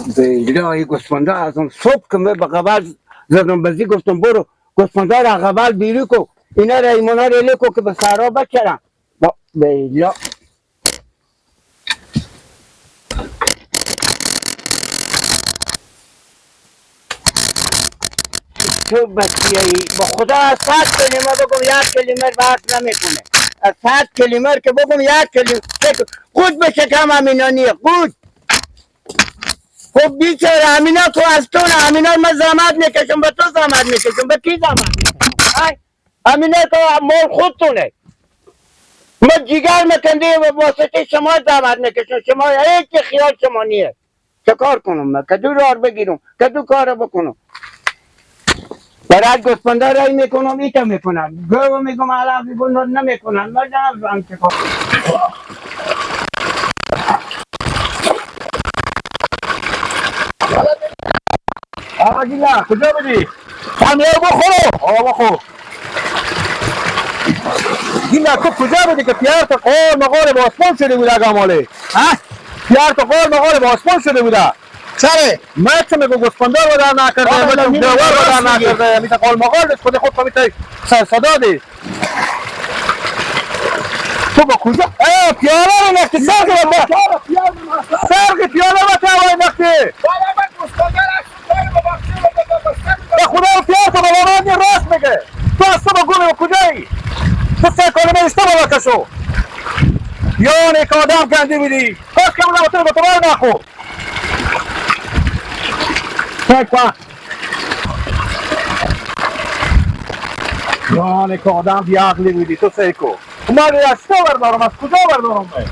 به گوسفندا ازم صبح که من به قبل زدم بزی گفتم برو گوسفندا را قبل بیرو کو اینا را ایمونا را لکو که به سارا بچرم با بیلا تو بچیایی با خدا از 100 کلمه بگم یک کلمه بحث نمیکنه. از 100 کلمه که بگم یک کلمه خود به شکم همینا نیه خود. خب بیچاره همینا تو از تو نه همینا من زحمت میکشم به تو زحمت میکشم به کی زحمت میکشم؟ همینا تو مال خودتونه. من جیگر میکنده و واسطه شما زحمت میکشم، شما هیچ خیال شما نیه. چه کار کنم من؟ کدو رار بگیرم؟ کدو کار بکنم؟ برای گوسفندا رای میکنم ایتا میکنم گو میگم علاوه بگم نمیکنم من نمیفهم چه کار. آقا گیلا کجا بودی؟ خمیه بخورو. آقا بخور. گیلا تو کجا بودی که پیار تو قول مقال با آسمان شده بوده اگه ها؟ پیار تو قول مقال با آسمان شده بوده. چرا؟ من چه میگم گوسفندا رو در نکرده، من دوار رو در نکرده، میته قول مقال خود خود میته سر صدا دی. تو با کجا؟ پیاله رو نختی سرق بابا. سرق پیاله رو تا نختی. به خدا پیار تو بابا من راست میگه. تو از تو با گومی کجایی؟ تو سه کلمه اشتباه بابا کشو. یعنی که آدم گندی بودی. کاش که بودم تو به تو بر نخور. یعنی که آدم بیعقلی بودی تو سیکو. من از تو بردارم از کجا بردارم من؟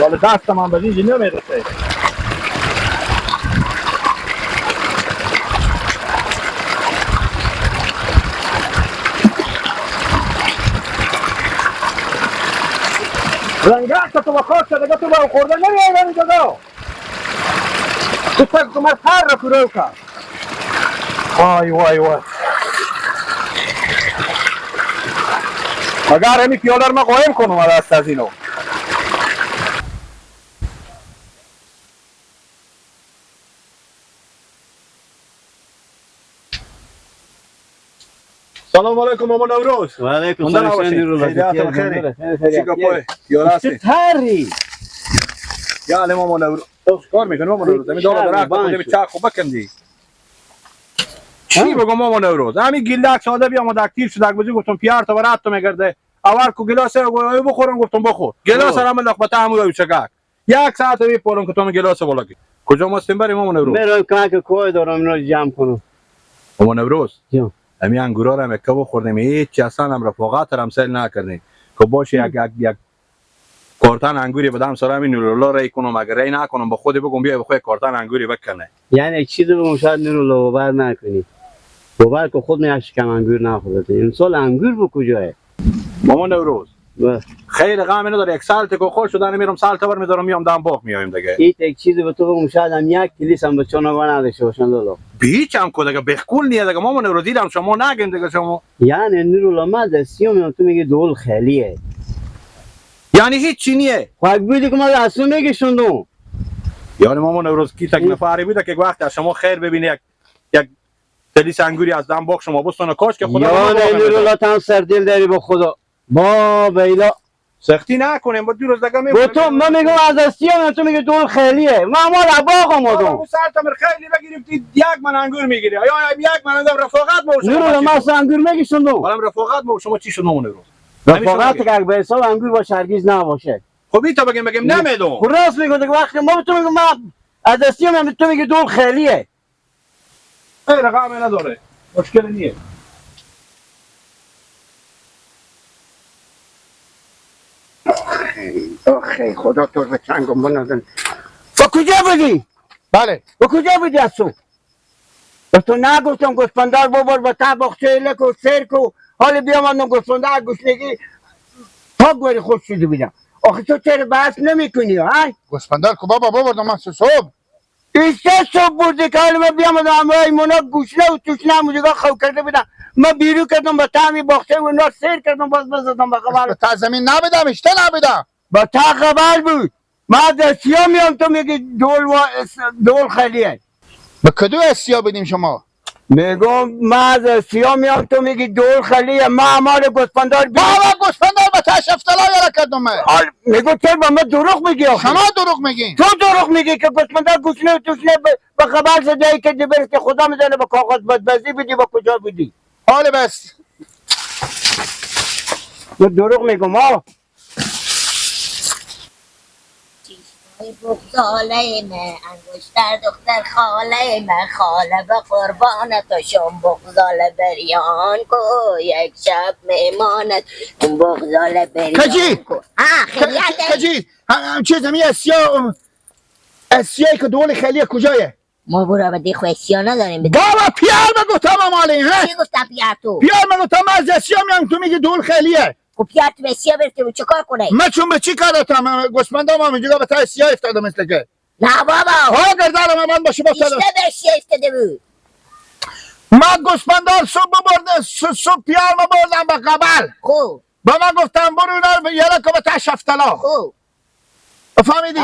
ولی دست من به اینجا نمیرسه. رنگک تو با خاک شده تو با خورده نمیای اینجا دو. تو فکر کنم هر رو فرو کرد. وای وای وای. اگر همین پیاده رو من قایم کنم دست از اینو. سلام علیکم ماما نوروز. و علیکم السلام. خیلی خیلی. چی گپای؟ یاراستی. چطوری؟ یا علی ماما نوروز. کار میکنی ماما نوروز؟ همین دارو درخت خودم چرخو بکندی. چی بگم ماما نوروز؟ همین گیلک ساده بیا ما اکتیو شد بزی گفتم پیار تا برات تو میگرده. اول کو گلاس بخورم گفتم بخور. گلاس را من لقمه همون چگک. یک ساعت میپرم که تو گلاس بالا کی. کجا ماستیم بریم ماما نوروز؟ برم کمک کوه دارم اینا جمع کنم. ماما نوروز. امی انگورا را مکه بخوردیم هیچ اصلا هم رفاقت را هم سیل نکردیم که باشه یک یک یک کارتن انگوری بدم سر همین نورالله رای کنم اگر رای نکنم با خود بگم بیا بخوای کارتن انگوری بکنه. یعنی چیزی بگم شاید نورالله باور نکنی. باور که خود میاش کم انگور نخورده. امسال انگور به کجاه؟ مامان نوروز خیلی غم نداره یک سال تکو خور شدن میرم سال تا بر میدارم میام دم باغ میایم دیگه. این یک چیزی به تو بگم شاید هم یک کلیس هم به چون نداشته باشن لالا. بیچ هم کو دیگه بخکول نیه دیگه مامان نوروز دیدم شما نگین دیگه شما. یعنی نورالله من دستیم تو میگی دول خالیه. یعنی هیچ چی نیه. خب بودی که ما اصلا میگشوندم. یعنی مامان نوروز کی تک نفری بوده که وقت از شما خیر ببینه یک تلیس انگوری از دم باغ شما بستونه کاش که خدا. یعنی نورالله تام سردل داری با خدا. با بیلا سختی نکنیم با دو روز دیگه می با تو من میگم از دستیم تو میگی دول خیلیه. من مال باغ اومدم. سر تمر خیلی بگیریم یک من انگور میگیری. یا یک من اندم رفاقت با شما. نورالله من اصلا انگور میگیشوندم. حالا رفاقت با شما چی شد مامان نوروز؟ رفاقت که به حساب انگور باشه هرگز نباشه. خب این تا بگم نمیدونم. خب راست میگم دیگه وقتی ما تو میگم من از دستیم تو میگی دول خیلیه. خیر غم نداره. مشکل نیه. آخه خدا تو رو به چنگم بنازن. با کجا بودی؟ بله. با کجا بودی از تو؟ به تو نگفتم گوسفندار ببر با تا باغچه لک و سرک و حال بیام من گوسفندار گشنگی پاک بری خوش شده بودم. آخه تو چرا بحث نمیکنی ها؟ گوسفندار کو بابا ببردم من صبح. ایسته صبح بردی که حالا من بیام همراه مونا گوشنه و توشنه هم دیگه خو کرده بودم. من بیرو کردم با تعمی باخته و اینا سیر کردم باز بزدم با خبر. تا زمین نبودم اشته نبودم. با تا خبر بود. من از اسیا میام تو میگی دول و دول خالیه. به کدو اسیا بدیم شما؟ میگم من از اسیا میام تو میگی دول خالیه. من امال گوسفندار بابا گوسفندار به تا شفتلا یاره کردم من. میگم چرا به من دروغ میگی آخه؟ شما دروغ میگین. تو دروغ میگی که گوسفندار گوشنه و توشنه به خبر زده ای که برس که خدا میزنه به کاغذ بدبزی بدی با کجا بودی؟ حال بس. من دروغ میگم ها. بغزاله من انگشتر دختر خاله من خاله به قربان تو شم بغزاله بریان کو یک شب میمانت بغزاله بریان کو. کجی هم چیز همی اسیا اسیایی که دول خیلیه کجایه؟ ما برو به دیخ اسیا نداریم. بابا پیار بگو تا مالی ها؟ چی گفتم پیار تو؟ پیار بگو تا من از اسیا میام تو میگی دول خیلیه. خب پیار تو به اسیا برفته بود چه کار کنه؟ من چون به چی کار دارم؟ گوسفندام هم اینجا به تا اسیا افتاده مثل که. نه بابا. ها گردنم من باشه با ایشته به اسیا افتاده بود. من گوسفندار صبح ببرده صبح پیار ما بردم به قبل. خوب. با من گفتم برو اینا یلا که به تا شفتلا. خوب. فهمیدی؟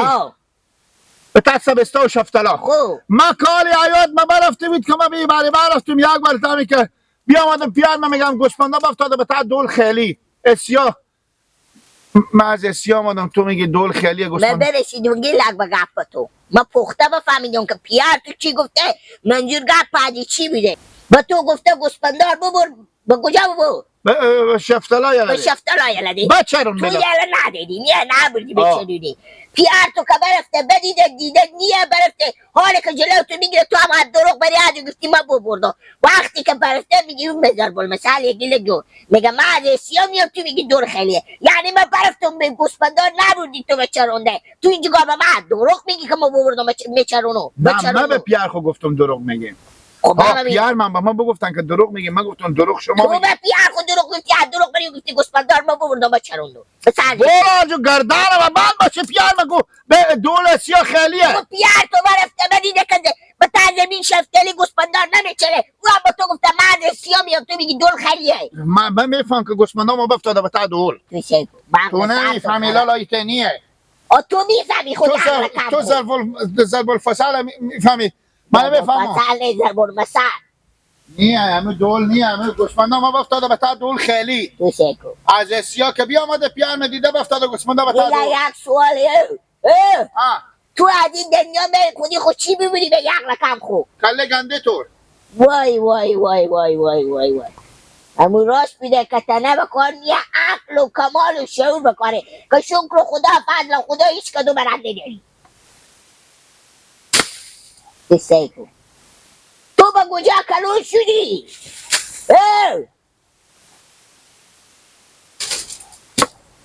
به تا سبستا و شفتلا. خوب. من کاری عیاد من برفته بود که من به بری برفتم یک بار تامی که بیامدم پیار من میگم گوسفندا افتاده به تا دول خیلی. اسیا من از اسیا آمدم تو میگی دول خیلیه گوسفند. من برسیدم گیلک به گپ تو. من پخته بفهمیدم که پیار تو چی گفته منظور گپ پادی چی بوده. به تو گفته گوسفندار ببر به کجا ببر؟ به شفتلا یلدی. به شفتلا یلدی. بچرون تو یله ندیدی نیه نبردی بچرونی. پیار تو که برفته بدیده دیده نیه برفته حالی که جلو تو میگیره تو هم دروغ بری عادی گفتی من ببردم. وقتی که برفته میگی اون بذار بول مثال یکی لگو میگه من از اسیا میام تو میگی دور خیلیه. یعنی من برفتم به گوسفندار نبردی تو بچرونده تو اینجا به من دروغ میگی که من ببردم میچرونو. نه من به پیار خو گفتم دروغ میگی. خب پیار من به من بگفتن که دروغ میگی من گفتم دروغ شما میگی. تو به پیار خود دروغ گفتی دروغ بری گفتی گوسفندار ما ببردم بچروندو. برو جو گردن و بند باشه پیار من گفت به دول سیا خیلیه. تو پیار تو برفته بدیده که به زمین شفتلی گوسفندار نمیچره او هم با تو گفتم من از سیا میام تو میگی دول خیلیه. من میفهم که گوسفندا ما افتاده به تا دول. تو نمیفهمی لالا ایتنیه. تو میفهمی خود تو ضرب الفصل میفهمی. من بفهمم. فصل ضرب المثل. نیه همه دول نیه همه گوسفندا ما افتاده به تا دول خیلی. از اسیا که بیامده پیار دیده افتاده گوسفندا به تا دول. یک سوال تو از این دنیا می خودی خود چی ببینی به یک رقم خو؟ کله گنده طور. وای وای وای وای وای وای وای. همون راست بیده که تنه بکن یه عقل و کمال و شعور بکنه که شکر خدا فضل خدا هیچ کدوم برد نداری. بسیکو تو به کجا کلون شدی؟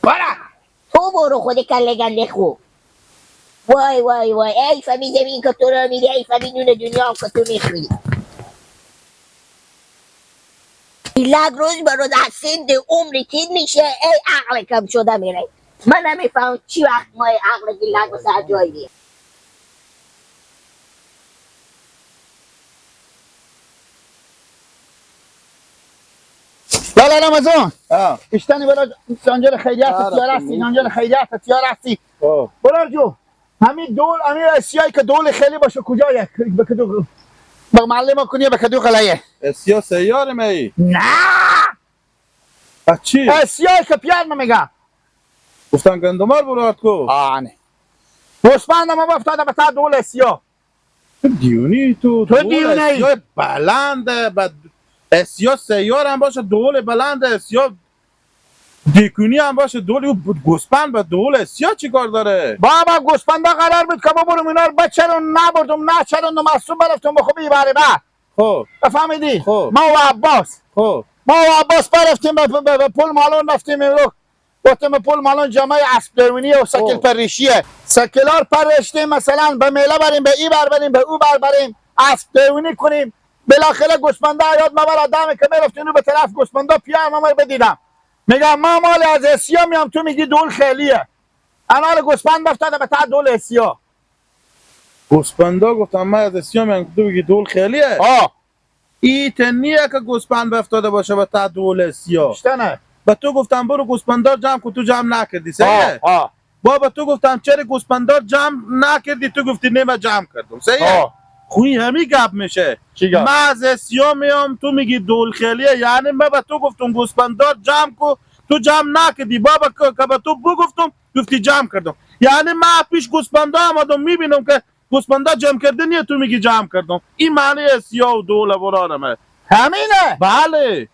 برا تو برو خود کله گنده خو. وای وای وای ای فهمی زمین که تو را میری ای فهمی نون دنیا هم که تو میخوری. لگ روز به روز از سند عمری تین میشه ای عقل کم شده میره. من نمیفهم چی وقت ما عقل گیلک به سر جای میره. لالا رمضان اشتنی برا سانجر خیریت تیار هستی سانجر خیریت تیار هستی برا جو همین دول همین اسیایی که دول خیلی باشه کجایه به کدو به معلم کنی به کدو قلعه اسیا سیاره می نه چی اسیایی که پیار ما میگه گفتن گندمار برو کو آنه گوسفند ما افتاده به تا دول اسیا. دیونی تو تو دیونی اسیا بلنده بعد اسیا سیار هم باشه دول بلند اسیا دیکونی هم باشه دول گوسفند به دول اسیا چی کار داره؟ بابا گوسفندا قرار بود که ببرم اینا رو بچرون نبردم نچرون مصوم برفتم به خوبی بره بعد. خب فهمیدی؟ خب ما و عباس خب ما و عباس برفتیم به پل مالون رفتیم امروز گفتیم به پل مالون جمعه اسب درونیه و سکل پرشیه سکلار پرشتیم مثلا به میله بریم به ای بر بریم به او بر بریم اسب درونی کنیم. بالاخره گوسفندا یاد ما دم که میرفتیم به طرف گوسفندا پیام ما بدیدم میگم ما مال از اسیا میام تو میگی دول خیلیه. انال گوسفند افتاده به تا دول سیاه. گوسپندا گفتم من از سیاه میام، تو بگی دول خیلیه. آه ای تنیه که گوسپند افتاده باشه به تا دول سیاه. شتنه. به تو گفتم برو گوسپندار جمع کن، تو جمع نکردی. صحیح؟ آه بابا تو گفتم چرا گوسپندار جمع نکردی، تو گفتی نه من جمع کردم. صحیح؟ آه خوی همی گپ میشه. چی گپ؟ من از سیاه میام تو میگی دول خیلیه، یعنی من به تو گفتم گوسپندار جمع کو، تو جمع نکردی. بابا که به تو بگفتم گفتی جمع کردم، یعنی من پیش گوسپندا آمدم میبینم که گوسپندا جمع کرده نیه، تو میگی جمع کردم. این معنی سیاه و دول برارمه. همینه. بله.